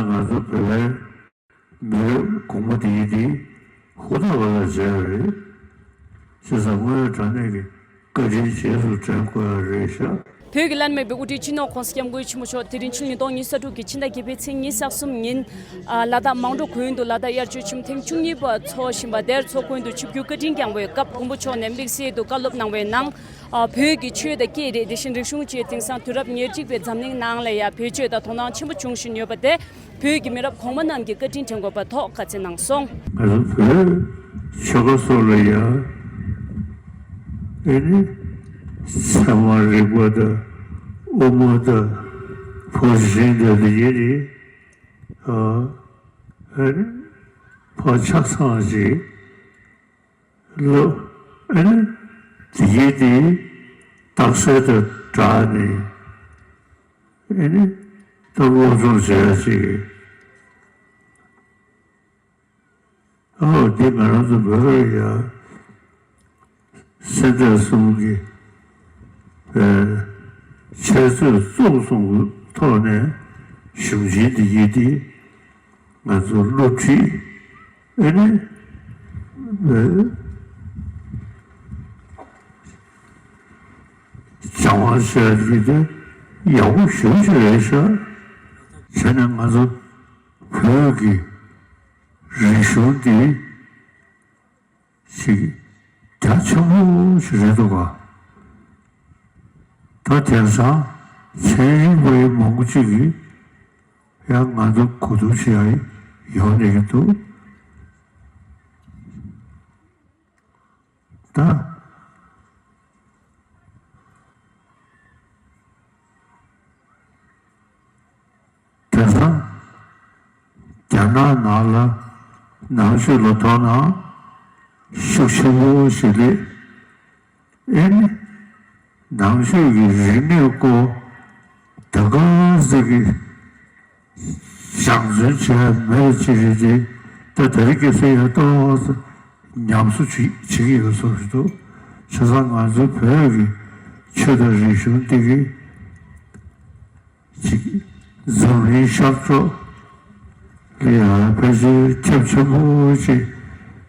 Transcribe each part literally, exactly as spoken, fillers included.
ང་ཚོ་བོད་པའི་མི་རབས་གོང་མ་དེ་ཡིན་དེ་ཧུར་ཐག་པ་ལ་མཛད་ཡ་རེད། བྱས་ཙང་དངོས་ཡོད་དྲང་གནས་ཀྱི་བཀའ་དྲིན་རྗེས་སུ་དྲན་དགོས་ཡ་རེད་ཤག། བོད་ཀྱི་བླ་ན་མེད་པའི་དབུ་ཁྲིད་སྤྱི་ནོར་༸གོང་ས་༸སྐྱབས་མགོན་ཆེན་པོ་མཆོག་དེ་རིང་ཕྱི་ལོ་ཉིས་སྟོང་ཉི་ཤུ་རྩ་དྲུག་གི་ཕྱི་ཟླ་བརྒྱད་པའི་ཚེས་ཉི་ཤུ་རྩ་གསུམ་ཉིན། ཨ། ལ་དྭགས་མང་གྲོ་གུང་དུ་ལ་དྭགས་དབྱར་ཆོས་འཆམ་ཐེངས་བཅུ་གཉིས་པ་འཚོགས་བཞིན་པ་དེར་ཚོགས་མགོན་དུ་ཆིབས་བསྒྱུར་བཀའ་དྲིན་བསྐྱངས་པའི་སྐབས་མགོན་པོ་མཆོག་ནས་དམིགས་བསལ་དུ་བཀའ་སློབ་གནང་བའི་ནང་། ཨ། བོད་ཀྱི་ཆོས་དང་སྐད་རིགས་དེ་བཞིན་རིག་གཞུང་བཅས་དེང་སང་དུས་རབས་ཉེར་གཅིག་པའི་འཛམ་གླིང་ནང་ལ་ཡང་བེད་སྤྱོད་དང་དོ་སྣང་ཆེན་པོ་བྱུང་བཞིན་ཡོད་པ་དེ། བོད་ཀྱི་མི་རབས་གོང་མ་རྣམས་ཀྱིས་བཀའ་དྲིན་དྲན་དགོས་པ་ཐོག་བཀའ་སྩལ་གནང་སོང་། ང་ཚོ་བོད་ཆོལ་ཁ་སོགས་ལ་ཡང་ཨེ་ནི་ཚད་མ་རིག་པ་དང་དབུ་མ་དང་ཕར་ཕྱིན་དང་དེ་ཡིན་ནི་ཨ་ཨེ་ནི་ཕར་ཆ་ཚང་ཞིག་ལོ་ཨེ་ནི་དེ་ཡིན་དེ་རྟགས་གསལ་དུ་བསྒྲགས་ནས། ཨེ་ནི་ད་སློབ་སྦྱོང་བྱེད་ཡ་ཅིག། ཨོ་འདི་ང་རང་ཚོ་བོད་ཡ་སེ་འབྲས་གསུམ་གྱི་ཨེ་འཆད་རྩོད་གཙོ་བོ་གསུམ་གྱི་ཐོག་ནས་གཞུང་ཆེན་འདི་ཡིན་དེ་ང་ཚོ་སློབ་ཁྲིད་ཨེ་ནི་ཨེ། སྦྱང་བ་ཟེར་གྱི་དེ་ཡག་པོ་ཞེ་པོ་ཅིག་རེད་ཤག། བྱས་ན་ང་ཚོ་བོད་ཀྱི་རིག་གཞུང་འདི་ཞིག་རྒྱ་ཆེན་པོ་ཞིག་རེད་འདུག་ག། ད་དེང་སང་ཚན་རིག་པ་མང་པོ་ཅིག་གིས་ཡང་ང་ཚོ་གོ་བསྡུར་བྱེད་ཡ་ཡོང་བསྡད་ཀྱི་འདུག། ད། དེང་སང་རྒྱ་ནག་ནང་ལ་ནང་ཆོས་ལ་དོ་སྣང་ཤུགས་ཆེན་པོ་ཞིག་སླེབས། ཨེ་ནི་ནང་ཆོས་ཀྱི་རིག་གནས་སྐོར་ད་ག་ཟེ་གི་སྦྱང་བརྩོན་བྱས་མེད་ཅི་རེད་དེ། ད་དེ་རིང་ཁ་སང་ཡང་ཏོག་ཙམ་ཉམས་གསོ་བྱེད་བྱེད་ཀྱི་ཡོད་བཟོ་ཞིག་འདུག། བྱས་ཙང་ང་ཚོའི་བོད་ཀྱི་ཆོས་དང་རིག་གཞུང་འདི་གི་ཅིག་འཛམ་གླིང་ཤར་ཕྱོགས་ལ་ཡང་ཕལ་ཆེར་ཁྱབ་ཆེན་པོ་ཅིག་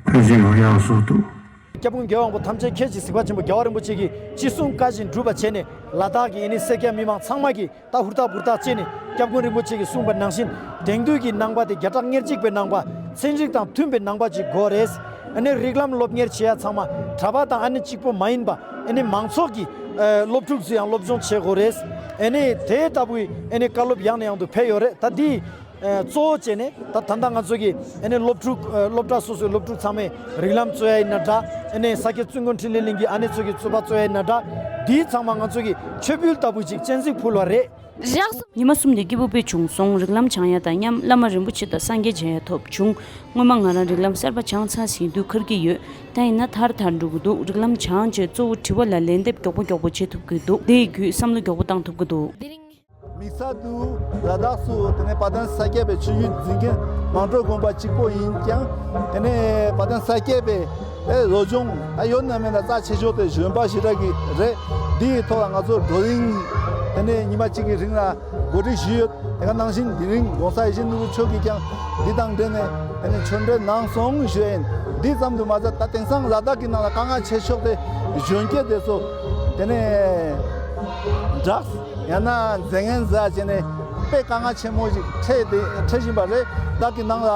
ཕལ་ཆེར་ཡོང་ཡག་བཟོ་འདུག། སྐྱབས་མགོན་རྒྱལ་བ་དབང་པོ་ཐམས་ཅད་མཁྱེན་ཅིང་གཟིགས་པ་ཆེན་པོ་རྒྱལ་བ་རིན་པོ་ཆེ་གིས་ཅི་གསུང་བཀའ་བཞིན་སྒྲུབ་པ་བྱས་ནས་ལ་དྭགས་ཀྱི་ཨེ་ནི་སེར་སྐྱ་མི་མང་ཚང་མ་གིས་ད་ཧུར་ཐག་འབུར་ཐག་བྱས་ནས་སྐྱབས་མགོན་རིན་པོ་ཆེ་གིས་གསུངས་པ་ནང་བཞིན་དེང་དུས་ཀྱི་ནང་པ་དེ་བརྒྱ་ཕྲག་ཉེར་གཅིག་པའི་ནང་པ་ཚན་རིག་དང་མཐུན་པའི་ནང་པ་ཅིག་དགོས་རེད། ཨ་ནི་རིགས་ལམ་སློབ་གཉེར་བྱེད་ཡ་ཚང་མ་གྲྭ་པ་དང་ཨ་ནི་གཅིག་པོ་མ་ཡིན་པ་ཨ་ནི་མང་ཚོགས་ཀྱི་ཨ་སློབ་ཕྲུག་ཚོས་ཡང་སློབ་སྦྱོང་བྱེད་དགོས་རེད། ཨ་ནི་དེ་ལྟ་བུའི་ཨ་ནི་བཀའ་སློབ་ཡང་ནས་ཡང་དུ་ཕེབས་ཡོད་རེད། ད་འདི་ཨ་གཙོ་བོ་བྱས་ནས་ད་ད་ལྟ་ང་ཚོ་གི་ཨ་ནི་སློབ་ཕྲུག་ཨ་སློབ་གྲྭ་སོ་སོའི་སློབ་ཕྲུག་ཚང་མས་རིགས་ལམ་རྩོད་ཡ་ཡིན་ན་འདྲ། ཨ་ནི་ས་སྐྱ་བཙུན་དགོན་འཕྲིན་ལས་གླིང་གི་ཨ་ནེ་ཚོ་གི་རྩོད་པ་རྩོད་ཡ་ཡིན་ན་འདྲ། འདི་ཚང་མ་ང་ཚོ་གི་མཆོད་འབུལ་ལྟ་བུ་ཅིག་སྤྱན་གཟིགས་ཕུལ་བ་རེད། ཉི་མ་གསུམ་དེ་སྐྱིད་པོ་དཔེ་བྱུང་སོང་། རིགས་ལམ་སྦྱང་ཡ་དང་མཉམ་བླ་མ་རིན་པོ་ཆེ་དང་སངས་རྒྱས་མཇལ་ཡ་ཐོབ་བྱུང་། སྔོན་མ་ང་རང་རིགས་ལམ་གསར་པ་སྦྱངས་ཚར་ཟིན་དུས་ཁར་གྱི་ཡོད། ད་ཡིན་ན་ཐར་ཐར་འགྲོ་གི་འདུག། རིགས་ལམ་སྦྱངས་རྗེས་གཙོ་བོ་དྲི་བ་ལ་ལན་འདེབས་མགྱོགས་པོ་མགྱོགས་པོ་བྱེད་ཐུབ་ཀྱི་འདུག། དེ་ཡི་བརྒྱུད་བསམ་བློ་མགྱོགས་པོ་བཏང་ཐུབ་ཀྱི་འདུག། དེ་རིང་དམིགས་བསལ་དུ་ལ་དྭགས་སུ་དེ་ནས་དཔལ་ལྡན་ས་སྐྱ་པའི་ཆོས་བརྒྱུད་འཛིན་མཁན་མང་གྲོ་དགོན་པ་གཅིག་པོ་ཡིན་ཀྱང་། དེ་ནས་དཔལ་ལྡན་ས་སྐྱ་པའི་ཨེ་ལོ་ཆུང་ཨ་ཡོད་ན་མེད་ན་རྩ་ཆེ་ཤོས་དེ་གཞོན་པ་ཞེ་དྲག་གི་རེད། འདིའི་ཐོག་ལ་ང་ཚོ་བགྲོ་གླེང་དེ་ནས་ཉི་མ་གཅིག་གི་རིང་ལ་གོ་སྒྲིག་ཞུས་ཡོད། དེ་ག་ནང་བཞིན་དེ་རིང་༸གོང་ས་ཡིད་བཞིན་ནོར་བུ་མཆོག་གིས་ཀྱང་འདི་དང་འབྲེལ་ནས་དེ་ནས་ཆོས་འབྲེལ་གནང་སོང་ཞུ་ཡ་ཡིན། འདི་ཙམ་དུ་མ་ཟད་ད་དེང་སང་ལ་དྭགས་ཀྱི་ནང་ལ་དཀའ་ངལ་ཆེ་ཤོས་དེ་གཞོན་སྐྱེས་དེ་ཚོ་དེ་ནས་ཌྲགས་ཡང་ན་རྫས་ངན་ཟ་བྱས་ནས་དཔེ་དཀའ་ངལ་ཆེན་མོ་ཞིག་འཕྲད་དེ་འཕྲད་བཞིན་པ་རེད། ད་གི་ནང་ལ་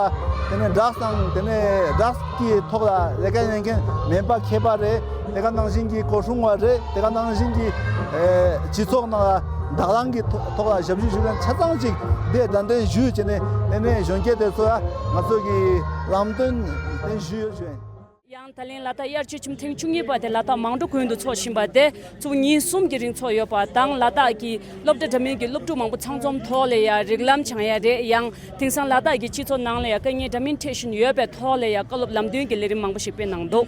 དེ་ནས་ཌྲགས་དང་དེ་ནས་ཌྲགས་ཀྱི་ཐོག་ལ་ལས་ཀ་ལས་མཁན་མེན་པ་མཁས་པ་རེད། དེ་ག་ནང་བཞིན་གྱི་གོ་སྲུང་བ་རེད། དེ་ག་ནང་བཞིན་གྱི་ཨེ་སྤྱི་ཚོགས་ནང་ལ་དང་བླངས་ཀྱི་ཐོག་ཐོག་ལ་ཞབས་ཞུ་ཞུ་མཁན་ཆ་ཚང་ཅིག་འདི་གདན་འདྲེན་ཞུས་བྱས་ནས་དེ་ནས་གཞོན་སྐྱེས་དེ་ཚོ་ལ་ང་ཚོ་གི་ལམ་སྟོན་དེ་ཞུས་ཡོད་ཞུ་ཡིན། ཡང་ད་ལན་ལ་དྭགས་དབྱར་ཆོས་འཆམ་ཐེངས་བཅུ་གཉིས་པ་དེ་ལ་དྭགས་མང་གྲོ་དགོན་དུ་འཚོགས་བཞིན་པ་དེ་ཚོ་ཉིན་གསུམ་གྱི་རིང་འཚོགས་ཡོད་པ་དང་། ལ་དྭགས་ཀྱི་སློབ་གྲྭ་འདྲ་མིན་གྱི་སློབ་ཕྲུག་མང་པོ་ཚང་འཛོམས་ཐོག་ལ་ཡང་རིགས་ལམ་སྦྱང་ཡ་རེད། ཡང་དེང་སང་ལ་དྭགས་ཀྱི་སྤྱི་ཚོགས་ནང་ལ་ཡང་དཀའ་ངལ་འདྲ་མིན་འཕྲད་བཞིན་ཡོད་པའི་ཐོག་ལ་ཡང་བཀའ་སློབ་ལམ་སྟོན་གྱི་ལས་རིམ་མང་པོ་ཞིག་སྤེལ་གནང་འདུག།